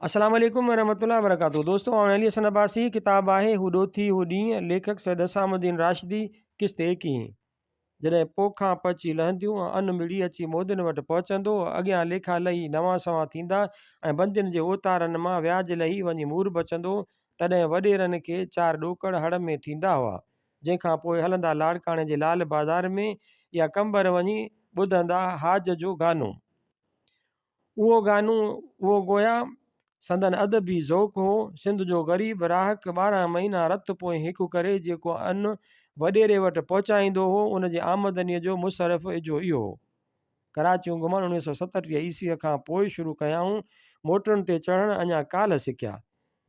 السلام عليڪم ورحمة الله وبرڪاته دوستو آئون علي حسن عباسي ڪتاب آهي هو ڏوٿي هو ڏينهن ليکڪ سيد حسام الدين راشدي قسط ايڪيهين جڏهن پوکان پچي لهنديون ۽ ان مڙي اچي مودين وٽ پهچندو اڳيان ليکا لهي نوان سوان ٿيندا ۽ بندين جي اوتارن مان وياج لهي وڃي مور بچندو تڏهن وڏيرن کي چار ڏوڪڙ هڙ ۾ ٿيندا هئا جنهن کان پوء هلندا لاڙڪاڻي جي لال بازار ۾ يا قمبر وڃي ٻڌندا حاج جو گانو. اهو گانو اهو گويا سندن ادبي ذوق هو. سنڌ جو غريب راهڪ 12 مهينا رت پوئين هڪ ڪري جيڪو ان وڏيري وٽ پهچائيندو هو، ان جي آمدنيء جو مصرف اجهو اهو هو. ڪراچيون گهمڻ 1937 عيسويء کان پوء شروع ڪيائون. موٽرن تي چڙهڻ اڃا ڪالهه سکيا.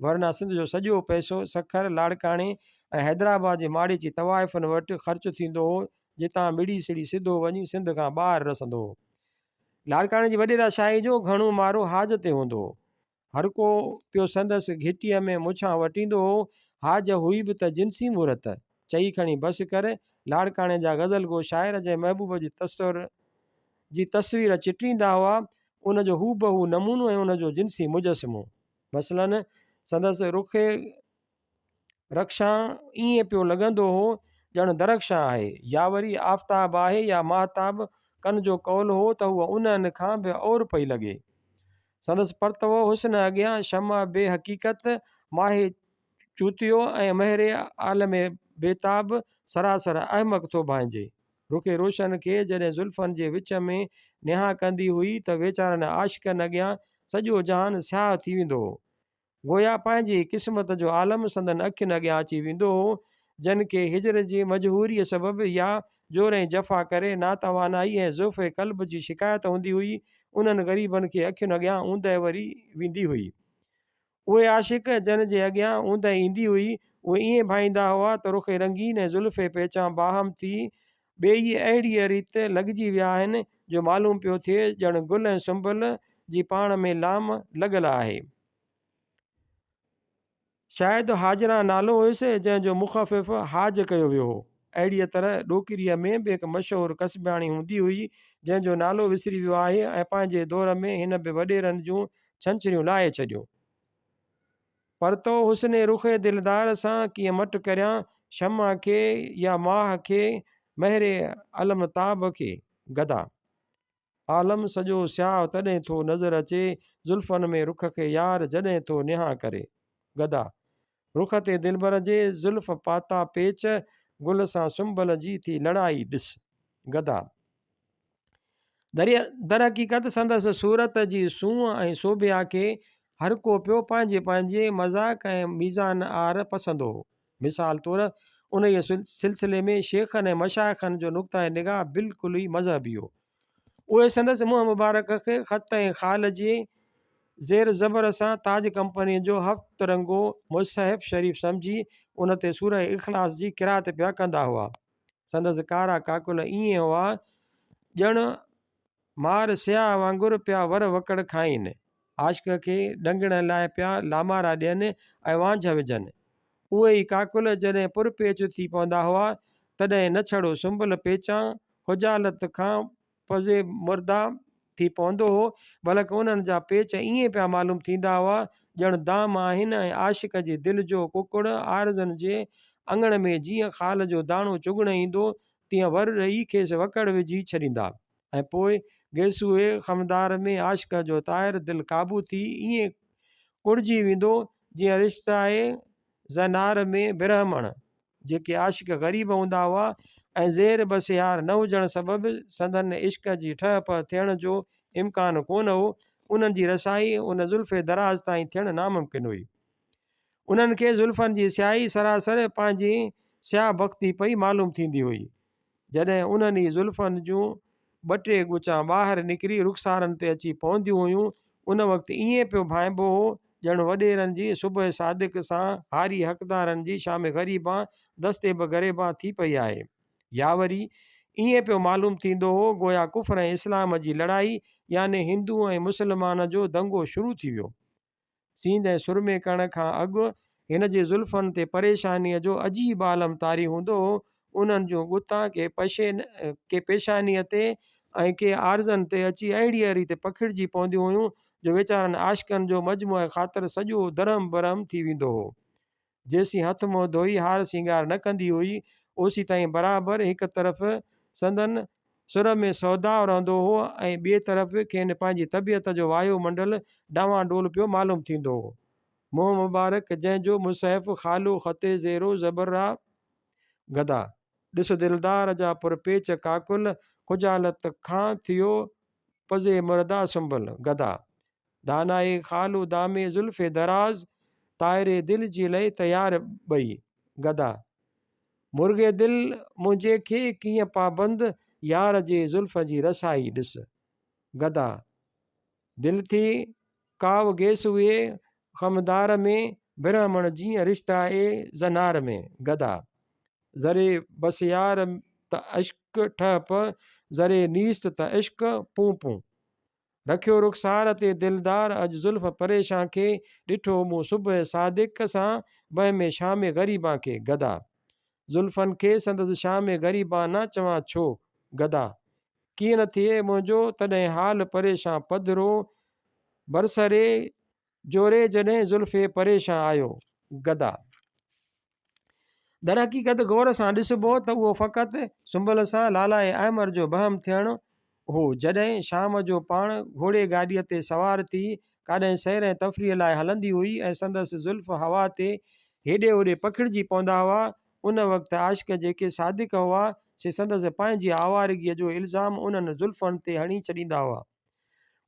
ورنه سنڌ جو سڄو پئسو سکر، لاڙڪاڻي ۽ حيدرآباد جي ماڙيچي طوائفن وٽ خرچ ٿيندو هو، جتان مڙي سڙي سڌو وڃي سنڌ کان ٻاهر رسندو هو. لاڙڪاڻي جي وڏيرا شاهي جو گهڻو مارو حاج تي هوندو هو. هر ڪو پيو سندس گهٽيء ۾ مڇان وٽيندو هو. حاج هئي به ته جنسي مورت. چئي کڻي بس ڪر، لاڙڪاڻي جا غزل گو شاعر جنهن محبوب جي تصور جي تصوير چٽيندا هئا، ان جو هوبهو نمونو ۽ ان جو جنسي مجسمو. مثلاً سندس رخ رخشان ائين پيو لڳندو هو ڄڻ درخشان آهي يا وري آفتاب آهي يا ماهتاب، ڪن جو قول هو ته هوء انهن کان به اور پئي لڳي. سندس پرتوو حسن اڳيان شمع بي حقيقت، ماهي چوتيو ۽ مهري عالم بيتاب سراسر احمق ٿو ڀانئجي. رخ روشن کي جڏهن زلفن جي وچ ۾ نهان ڪندي هئي ته ويچارن عاشقن اڳيان سڄو جهان سياهه ٿي ويندو هو. گويا پنهنجي ئي قسمت جو عالم سندن اکين اڳيان اچي ويندو هو، جن کي هجر جي مجهوريء سبب يا جور ۽ جفا ڪري ناتوانائي ۽ ضعف قلب جي شڪايت هوندي هئي، انهن غريبن کي اکين اڳيان اوندهه وري ويندي هئي. اهي عاشق، جن جي اڳيان اوندهه ايندي هئي، اهي ائين ڀائيندا هئا ته رخ رنگين ۽ زلف پيچان باهم ٿي ٻيئي اهڙيء ريت لڳجي ويا آهن جو معلوم پيو ٿئي ڄڻ گل ۽ سنبل جي پاڻ ۾ لام لڳل آهي. شايد حاجران نالو هيس جنهن جو مخفف حاج ڪيو ويو هو. اهڙيء طرح ڏوڪريء ۾ به هڪ مشهور ڪسبياڻي هوندي هئي جنهن جو نالو وسري ويو آهي ۽ پنهنجي دور ۾ هن به وڏيرن جون ڇنڇريون لاهي ڇڏيون. پرتو حسن رخ دلدار سان ڪيئن مٽ ڪريان شمع کي يا ماهه کي مهر علم تاب کي. گدا. عالم سڄو سياهه تڏهن ٿو نظر اچي زلفن ۾ رخ کي يار جڏهن ٿو نهان ڪري. گدا. رخ تي دلبر جي زلف پاتا پيچ گل سان سنبل جي ٿي لڙائي ڏس. گدا. درحقيقت سندس صورت جي سونهن ۽ سوڀيا کي هر ڪو پيو پنهنجي پنهنجي مذاق ۽ ميزان آر پسندو هو. مثال طور انهيء سلسلي ۾ شيخن ۽ مشائخن جو نقطه نگاهه بلڪل ئي مذهبي هو. اهي سندس منهن مبارڪ کي خط ۽ خال جي زير زبر سان تاج ڪمپنيء جو هفت رنگو مصحف شريف سمجهي ان تي سوره اخلاص جي قرات پيا ڪندا هئا. سندس ڪارا ڪاڪل ائين هئا ڄڻ مار سياهه وانگر پيا ور وڪڙ کائين. عاشق کي ڏنگڻ لاء پيا لامارا ڏين ۽ وانجهه وجهن. اهي ئي ڪاڪل جڏهن پرپيچ ٿي پوندا هئا، تڏهن نه ڇڙو سنبل پيچان خجالت کان پزي مرده ٿي پوندو هو، بلڪ انهن جا پيچ ائين پيا معلوم ٿيندا هئا، ڄڻ دام آهن ۽ عاشق جي دل جو ڪڪڙ عارضن جي اڱڻ ۾ جيئن خال جو داڻو چڳڻ ايندو، تيئن ور ڏئي کيس وڪڙ وجهي ڇڏيندا ۽ پوء گيسوء خمدار ۾ عاشق جو طائر دل قابو ٿي ائين ڪڙجي ويندو، جيئن رشتهء زنار ۾ برهمڻ. جيڪي عاشق غريب هوندا هئا ۽ زير بسيار نه هجڻ سبب سندن عشق جي ٺهه پهه ٿيڻ جو امڪان ڪونه هو، انهن جي رسائي ان زلف دراز تائين ٿيڻ ناممڪن هئي. انهن کي زلفن جي سياهي سراسر پنهنجي سياهه بختي پئي معلوم ٿيندي هئي. جڏهن انهن ئي زلفن جون ٻه ٽي ڳچان ٻاهر نڪري رخسارن تي اچي پونديون هيون، ان وقت ائين پيو ڀانئبو هو، ڄڻ وڏيرن جي صبح صادق سان هاري حقدارن جي شام غريبان دست به گريبان ٿي پئي آهي. يا وري ائين پيو معلوم ٿيندو هو، گويا ڪفر ۽ اسلام جي لڙائي يعني هندو ۽ مسلمان جو دنگو شروع ٿي ويو. سينڌ ۽ سرمي ڪرڻ کان اڳ هن جي زلفن تي پريشانيء جو عجيب عالم طاري هوندو هو. انهن جون ڳتان ڪي ڪي پيشانيء تي ۽ ڪي عارضن تي اچي اهڙيء ريت پکڙجي پونديون هيون، جو ويچارن عاشقن جو مجموعه خاطر سڄو درهم برهم ٿي ويندو هو. جيسين هٿ منهن ڌوئي هار سينگار نه ڪندي هئي، اوسيتائين برابر هڪ طرف سندن سر ۾ سوداء رهندو هو ۽ ٻئي طرف کين پنهنجي طبيعت جو وايو منڊل ڊانوان ڊول پيو معلوم ٿيندو هو. منهن مبارڪ جنهن جو مصحف خالو خط زير و زبر را گدا. ڏس دلدار جا پر پيچ ڪاڪل، خجالت کان ٿيو پزي مردا سنبل، گدا. دانائي خالو دامي زلف دراز، طائر دل جي لئي تيار ٻئي، گدا. مرغي دل منهنجي کي ڪيئن پابند، يار جي زلف جي رسائي ڏس، گدا. دل ٿي ڪاو گيس اهي خمدار ۾، برهمڻ جيئن رشتا اي زنار ۾، گدا. ذري بس يار ته عشق ٺهه پهه، ذري نيست ته عشق پون پون. رکيو رخسار تي دلدار اڄ زلف پريشان کي، ڏٺو مون صبح صادق سان بهه ۾ شام غريبان کي، گدا. زلفن کي سندس شام غريبان نه چوان ڇو، گدا. ڪيئن نه ٿئي منهنجو تڏهن حال پريشان پڌرو، برسري جوري جڏهن زلف پريشان آيو، گدا. درحقيقت غور سان ڏسبو ته اهو فقط سنبل سان لالاء احمر جو بهم ٿيڻ هو، جڏهن شام جو پاڻ گهوڙي گاڏيء تي سوار ٿي ڪاڏهن سير ۽ تفريح لاء هلندي هئي ۽ سندس زلف هوا تي هيڏي هوڏي پکڙجي پوندا هئا، ان وقت عاشق جيڪي صادق هئا، سي سندس پنهنجي آوارگيء جو الزام انهن زلفن تي هڻي ڇڏيندا هئا.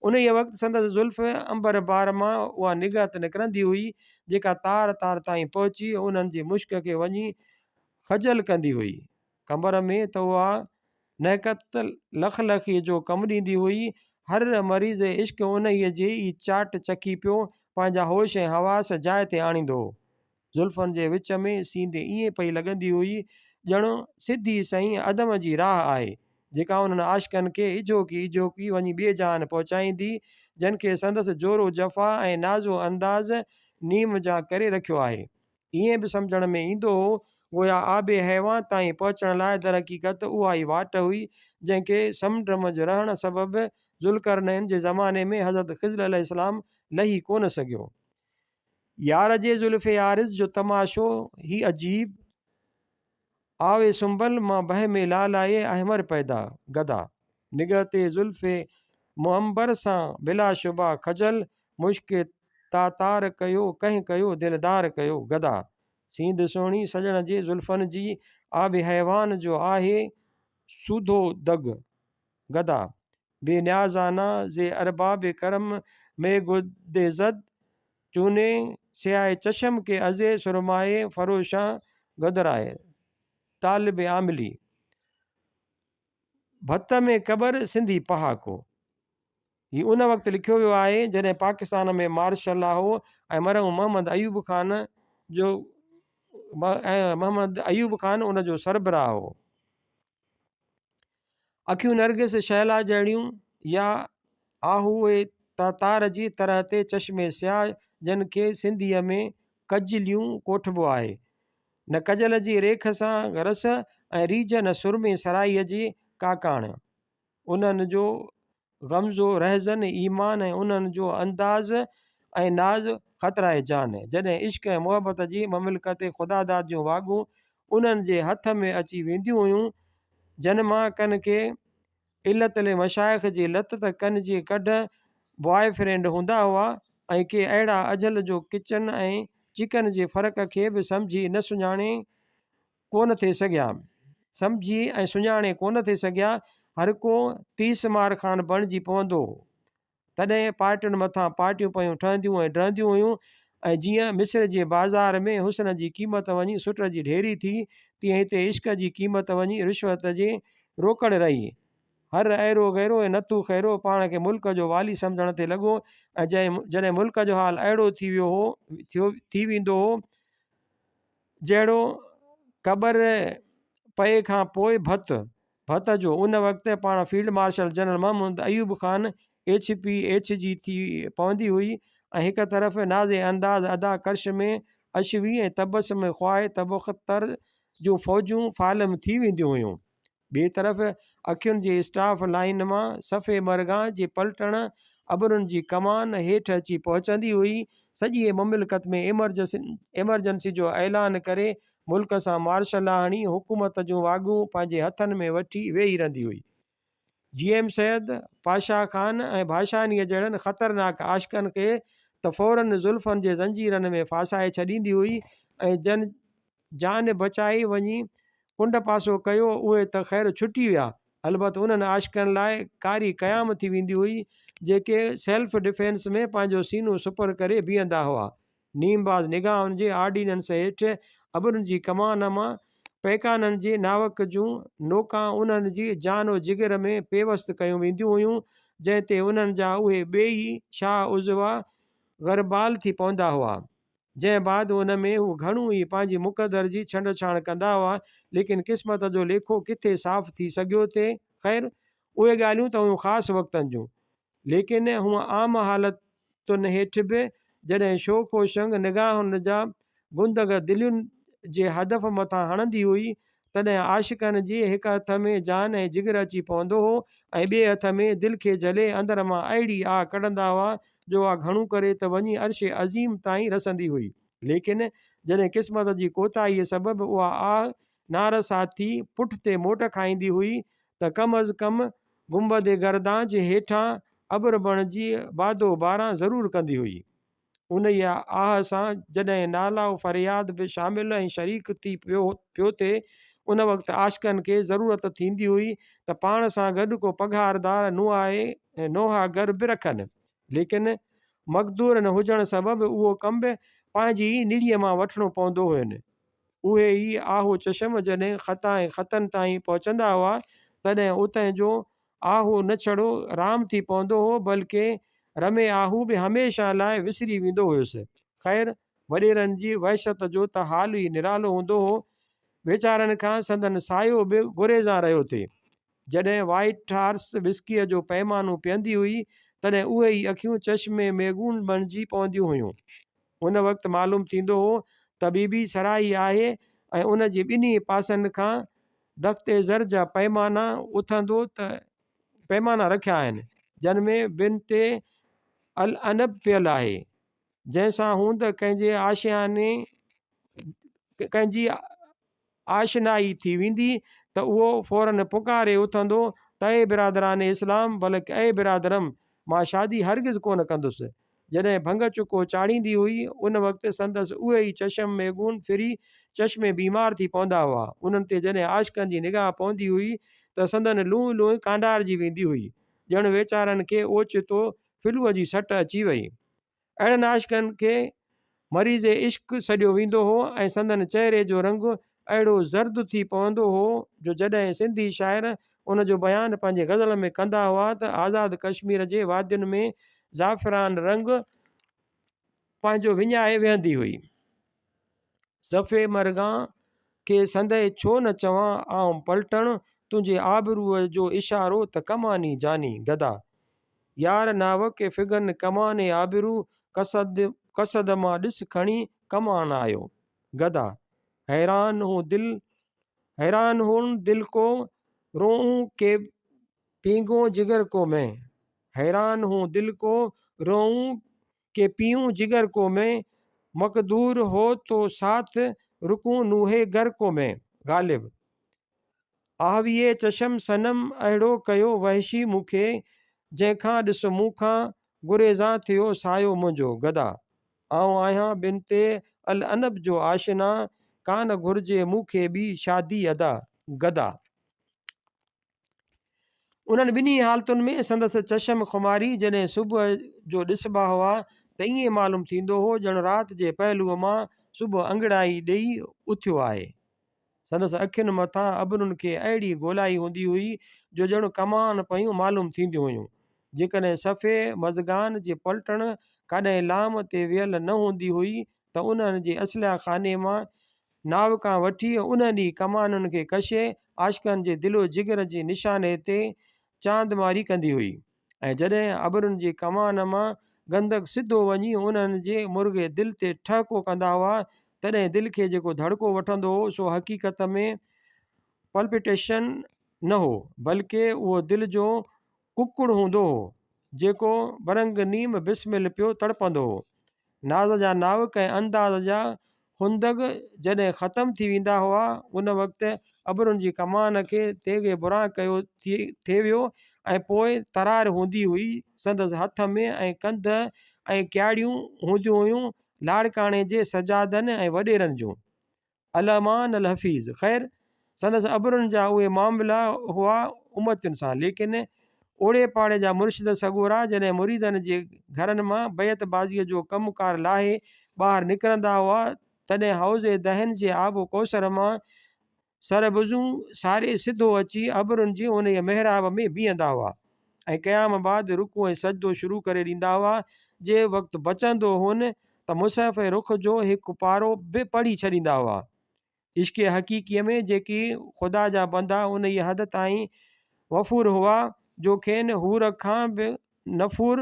انهيء وقت سندس زلف عنبر بار مان اها نگهت نڪرندي هئي، جيڪا تار تار تائين پهچي انهن جي مشڪ کي وڃي خجل ڪندي هئي. قمر ۾ ته اها نهڪت لخلخيء جو ڪم ڏيندي هئي. هر مريض عشق انهيء جي ئي چاٽ چکي پيو پنهنجا هوش ۽ حواس جاء تي آڻيندو هو. زلفن جي وچ ۾ سينڌ ائين پئي لڳندي هئي ڄڻ سڌي سنئين عدم جي راهه آهي، جيڪا انهن عاشقن کي اجهوڪي اجهوڪي وڃي ٻئي جهان پهچائيندي، جن کي سندس جور و جفا ۽ ناز و انداز نيم جان ڪري رکيو آهي. ائين به سمجهڻ ۾ ايندو هو، گويا آب حيوان تائين پهچڻ لاء درحقيقت اها ئي واٽ هئي، جنهن کي سمنڊ منجهه رهڻ سبب ذوالقرنين جي زماني ۾ حضرت خضر عليه السلام لهي ڪونه سگهيو. يار جي زلف عارض جو تماشو هي عجيب، آوي سنبل مان بهه ۾ لالائي احمر پيدا، گدا. نگهه تي زلف معنبر سان بلاشبه خجل، مشڪ تاتار ڪيو ڪنهن ڪيو دلدار ڪيو، گدا. سينڌ سهڻي سڄڻ جي زلفن جي، آب حيوان جو آهي سوڌو دڳ، گدا. بي نيازانا زي ارباب ڪرم مي گديزد چوني سياهي چشم ڪي ازي سرمائي فروشان گدرائي طالب عاملي ڀت ۾ قبر سنڌي پهاڪو هي ان وقت لکيو ويو آهي جڏهن پاڪستان ۾ مارشل لا هو ۽ مرحوم محمد ايوب خان جو ۽ محمد ايوب خان ان جو سربراهه هو. اکيون نرگس شهلا جهڙيون يا آهوء تاتار جي طرح تي چشم سياهه جن کي سنڌيء ۾ ڪجليون ڪوٺبو آهي. نه ڪجل جي ريک سان رس ۽ ريجهه نه سرمي سرائيء جي ڪاڪاڻ. انهن جو غمزو رهزن ايمان ۽ انهن جو انداز ۽ ناز خطرائي جان. جڏهن عشق ۽ محبت جي مملڪت خداداد جون واڳون انهن جي هٿ ۾ اچي وينديون هيون، جن مان ڪن کي علت المشائخ جي لت ته ڪن جي ڪڍ بواء فرينڊ هوندا هئا ۽ ڪي اهڙا اجهل جو ڪچن ۽ چڪن جي فرق کي به سمجهي نه سڃاڻي ڪونه ٿي سگهيا. سمجهي ۽ سڃاڻي ڪونه ٿي سگهيا. هر ڪو تيس مار خان بڻجي پوندو هو. تڏهن پارٽين مٿان پارٽيون پيون ٺهنديون ۽ ڊهنديون هيون ۽ جيئن مصر جي بازار ۾ حسن جي قيمت وڃي سٽ جي ڍيري ٿي، تيئن هتي عشق جي قيمت وڃي رشوت جي روڪڙ رهي. هر ايرو غيرو ۽ نٿو خيرو پاڻ کي ملڪ جو والي سمجهڻ تي لڳو ۽ جڏهن ملڪ جو حال اهڙو ٿي ويو هو ٿي ويندو هو جهڙو قبر پئي کان پوء ڀت، ڀت جو، ان وقت پاڻ field marshal general Muhammad Ayub Khan H P H جي ٿي پوندي هئي ۽ هڪ طرف ناز انداز ادا ڪرشمي اشوي ۽ تبسم خواهه تبختر جون فوجون فالم ٿي وينديون هيون. ٻئي طرف اکين جي اسٽاف لائين مان صفي مرگان جي پلٽڻ ابرن جي ڪمان هيٺ اچي پهچندي هئي، سڄيء مملڪت ۾ ايمرجنسي جو اعلان ڪري ملڪ سان مارشل لا هڻي حڪومت جون واڳون پنهنجي هٿن ۾ وٺي ويهي رهندي هئي. جي ايم سيد، پاشا خان ۽ ڀاشانيء جهڙن خطرناڪ عاشقن کي ته فوراً زلفن جي زنجيرن ۾ ڦاسائي ڇڏيندي هئي ۽ جن جان بچائي وڃي ڪنڊ پاسو ڪيو، اهي ته خير ڇٽي ويا، البت انهن عاشقن لاء ڪاري قيام ٿي ويندي هئي، جيڪي سيلف ڊفينس ۾ پنهنجو سينو سپر ڪري بيهندا هئا. نيم باز نگاهن جي آرڊيننس هيٺ ابرن جي ڪمان مان پيڪانن جي ناوڪ جون نوڪان انهن جي جان و جگر ۾ پيوست ڪيون وينديون هيون، جنهن تي انهن جا اهي ٻيئي شاهه عضوا غربال ٿي پوندا هئا. جنهن بعد ان ۾ هو گهڻو ئي پنهنجي مقدر جي ڇنڊڇاڻ ڪندا هئا، ليڪن قسمت جو ليکو ڪٿي صاف ٿي سگهيو ٿي. خير، اهي ڳالهيون ته هيون خاص وقتن جون، ليڪن هونء عام حالتن هيٺ به جڏهن شوخ و شنگ نگاهن جا گندگ دلين جي هدف مٿان هڻندي هئي، تڏهن عاشقن جي هڪ هٿ ۾ جان ۽ جگر اچي پوندو هو ۽ ٻئي هٿ ۾ دل کي جهلي اندر مان اهڙي آه ڪڍندا هئا جو اها گهڻو ڪري ته وڃي عرش عظيم تائين رسندي هئي. ليڪن جڏهن قسمت جي ڪوتاهيء سبب اها آه نارسا ٿي پٺتي موٽ کائيندي هئي ته ڪم از ڪم گنبد گردان جي هيٺان ابر بڻجي بادو باران ضرور ڪندي هئي. انهيء آهه سان جڏهن نالا و فرياد به شامل ۽ شريڪ ٿي پيو ٿي، ان وقت عاشقن کي ضرورت ٿيندي هئي ته پاڻ سان گڏ ڪو پگهاردار نوحه گر به رکن، ليڪن مقدور نه هجڻ سبب اهو ڪم به پنهنجي ئي نڙيء مان وٺڻو پوندو هين. اهي ئي آهو چشم جڏهن خطا ۽ خطن تائين پهچندا هئا، تڏهن اتهن جو آهو نه ڇڙو رام ٿي پوندو هو، بلڪه رمي آهو به هميشه لاء وسري ويندو هيس. خير، وڏيرن جي وحشت جو ته حال ئي نرالو هوندو هو. ويچارن کان سندن سايو به گريزان رهيو ٿي. جڏهن وائيٽ هارس وسڪيء جو پئمانو پيئندي هئي، تڏهن اهي ئي اکيون چشم ميگون بڻجي پونديون هيون. ان وقت معلوم ٿيندو هو ته بي بي سرائي آهي ۽ ان جي ٻنهي پاسن کان دخت زر جا پئمانا اٿندو ته پئمانا رکيا آهن، جن ۾ بنت العنب پيل آهي، جنهن سان هوند ڪنهن جي آشياني ڪنهن جي آشنائي ٿي ويندي ته اهو فوراً پڪاري اٿندو ته اي برادران اسلام بلڪ اي برادرم! مان شادي هرگز ڪونه ڪندس. جڏهن ڀنگ چڪو چاڙهيندي هئي، ان وقت سندس اهي ئي چشم ميگون ڦري چشم بيمار ٿي پوندا هئا. انهن تي جڏهن عاشقن جي نگاهه پوندي هئي ته سندن لونء لونء ڪانڊارجي ويندي هئي، ڄڻ ويچارن کي اوچتو فلوء جي سٽ اچي وئي. اهڙن عاشقن کي مريض عشق سڏيو ويندو هو ۽ سندن چهري جو رنگ اهڙو زرد ٿي پوندو هو جو جڏهن سنڌي شاعر ان جو بيان پنهنجي غزل ۾ ڪندا هئا ته آزاد ڪشمير جي وادين ۾ زعفران رنگ پنهنجو وڃائي ويهندي هئي. ظفي مرگان کي سندء ڇو نه چوان آئون پلٽڻ تنهنجي آبروء جو اشارو ته ڪماني جاني گدا يار ناوڪ فغن ڪمان آبرو قصد قصد مان ڏس کڻي ڪمان آيو گدا حيران هون دل حيران هون دل ڪو روئون ڪي پينگون جگر ڪو مين حيران هون دل ڪو روئون ڪي پيئون جگر ڪو مين، مقدور هو تو ساٿ رڪون نوحي گر ڪو مين. غالب. آهويي چشم صنم اهڙو ڪيو وحشي مون کي، جنهن کان ڏس مون کان گريزان ٿيو سايو منهنجو. گدا. آئون آهيان بنت العنب جو آشنا، ڪانه گهرجي مون کي ٻي شادي ادا. گدا. انهن ٻنهي حالتن ۾ سندس چشم خماري جڏهن صبح جو ڏسبا هئا ته ائين معلوم ٿيندو هو ڄڻ رات جي پهلوء مان صبح انگڙائي ڏيئي اٿيو آهي. سندس اکين مٿان ابرن کي اهڙي گولائي هوندي هئي جو ڄڻ ڪمان پيون معلوم ٿينديون هيون. جيڪڏهن صفحي مزگان جي پلٽڻ ڪڏهن لام تي ويل نه هوندي هئي ته انهن جي اسلحه خاني مان ناوڪان وٺي انهن ئي ڪمانن کي ڪشي عاشقن جي دل و جگر جي نشاني تي چاند ماري ڪندي هئي ۽ جڏهن ابرن جي ڪمان مان گندڪ سڌو وڃي انهن جي مرغي دل تي ٺهڪو ڪندا هئا تڏهن دل کي جيڪو ڌڙڪو وٺندو هو سو حقيقت ۾ پلپيٽيشن نه هو بلڪه اهو دل جو ڪڪڙ هوندو هو. جيڪو برنگ نيم بسمل پيو تڙپندو هو. ناز جا ناوڪ ۽ انداز جا خندق جڏهن ختم ٿي ويندا هئا، ان وقت ابرن جي ڪمان کي تيغ بران ڪيو ٿي ويو ۽ پوء ترار هوندي هئي سندس هٿ ۾ ۽ ڪنڌ ۽ ڪياڙيون هونديون هيون لاڙڪاڻي جي سجادن ۽ وڏيرن جون. الامان الحفيظ. خير، سندس ابرن جا اهي معاملا هئا امتين سان، ليڪن اوڙي پاڙي جا مرشد سڳورا جڏهن مريدن جي گهرن مان بيعت بازيء جو ڪم ڪار لاهي ٻاهر نڪرندا هئا، تڏهن حوض دهن جي آب ڪوثر مان سربزون ساري سڌو اچي ابرن جي انهيء محراب ۾ بيهندا هئا ۽ قيام بعد رڪوع ۽ سجدو شروع ڪري ڏيندا هئا، جي وقت بچندو هون ته مصحف رخ جو هڪ پارو به پڙهي ڇڏيندا هئا. عشق حقيقيء ۾ جيڪي خدا جا بندا انهيء حد تائين وفور هئا جو کين حور کان به نفور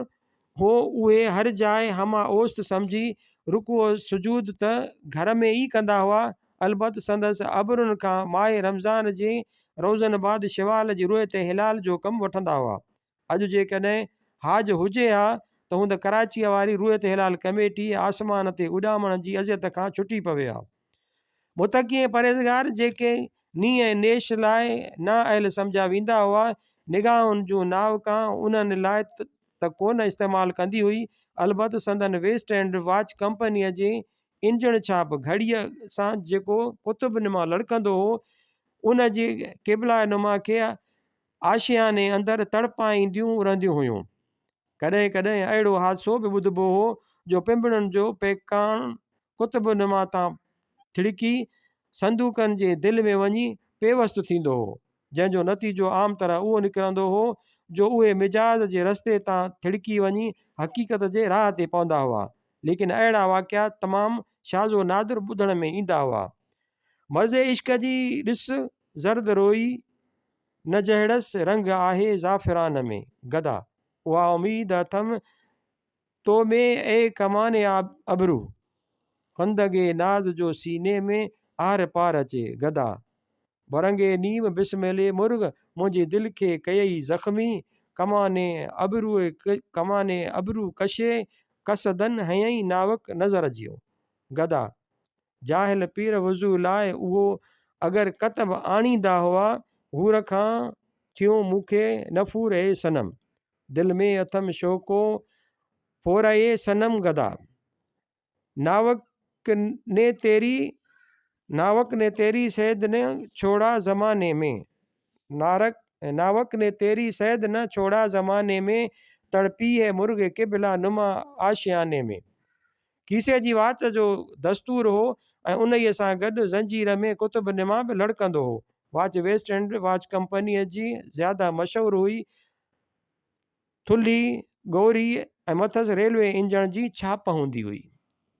هو اهي هر جاء همه اوست سمجهي رڪوع سجود ته گهر ۾ ئي ڪندا هئا البت سندس ابرن کان ماهه رمضان جي روزن بعد شوال جي رويت هلال جو ڪم وٺندا هئا. اڄ جيڪڏهن هاج هجي ها ته هوند ڪراچيء واري رويت هلال ڪميٽي آسمان تي اڏامڻ جي اذيت کان ڇٽي پوي ها. متقي ۽ پرهيزگار جيڪي نينهن ۽ نيش لاء نااهل سمجهيا ويندا هئا، نگاهن جون ناوڪان انهن لاء ته ڪونه استعمال ڪندي هئي، البت سندن ويسٽ اينڊ واچ ڪمپنيء جي انجڻ ڇاپ گهڙيء سان جيڪو قطب نما لڙڪندو هو، ان جي قبله نما کي آشياني اندر تڙپائينديون رهنديون هيون. ڪڏهن ڪڏهن اهڙو حادثو به ٻڌبو هو جو پنبڻين جو پيڪاڻ قطب نما تان ٿڙڪي صندوقن جي دل ۾ وڃي پيوست ٿيندو هو، جنهن جو نتيجو عام طرح اهو نڪرندو هو جو اهي مجاز جي رستي تان ٿڙڪي وڃي حقيقت جي راهه تي پوندا هئا، ليڪن اهڙا واقعا تمام شاذ و نادر ٻڌڻ ۾ ايندا هئا. مرض عشق جي ڏس زرد روئي نه جهڙس رنگ آهي زعفران ۾. گدا، اها اميد اٿم تو ۾ اي ڪمان ابرو. خندگي ناز جو سيني ۾ آر پار اچي. گدا، برنگي نيم بسملي مرغ منهنجي دل کي ڪيئي زخمي. ڪماني ابرو ڪماني ابرو ڪشي قصدن هنيئي ناوڪ نظر جيو. گدا، جاهل پير وضوء لاء اهو اگر ڪتب آڻيندا هئا، حور کان ٿيون مون کي نفور اي صنم! دل ۾ اٿم شوقو ڦورايي صنم گدا! ناوڪ ني تيري ناوڪ ني تيري سيد نه ڇوڙا زماني ۾، نارڪ ناوڪ ني تيري سيد نه ڇوڙا زماني ۾، تڙپي هي مرغ قبله نما آشياني ۾. کيسي جي واچ جو دستور هو ۽ انهيء سان گڏ زنجير ۾ قطب نما به لڙڪندو هو. واچ ويسٽ اينڊ واچ ڪمپنيء جي زياده مشهور هئي. ٿلهي، ڳوري ۽ مٿس ريلوي انجڻ جي ڇاپ هوندي هئي.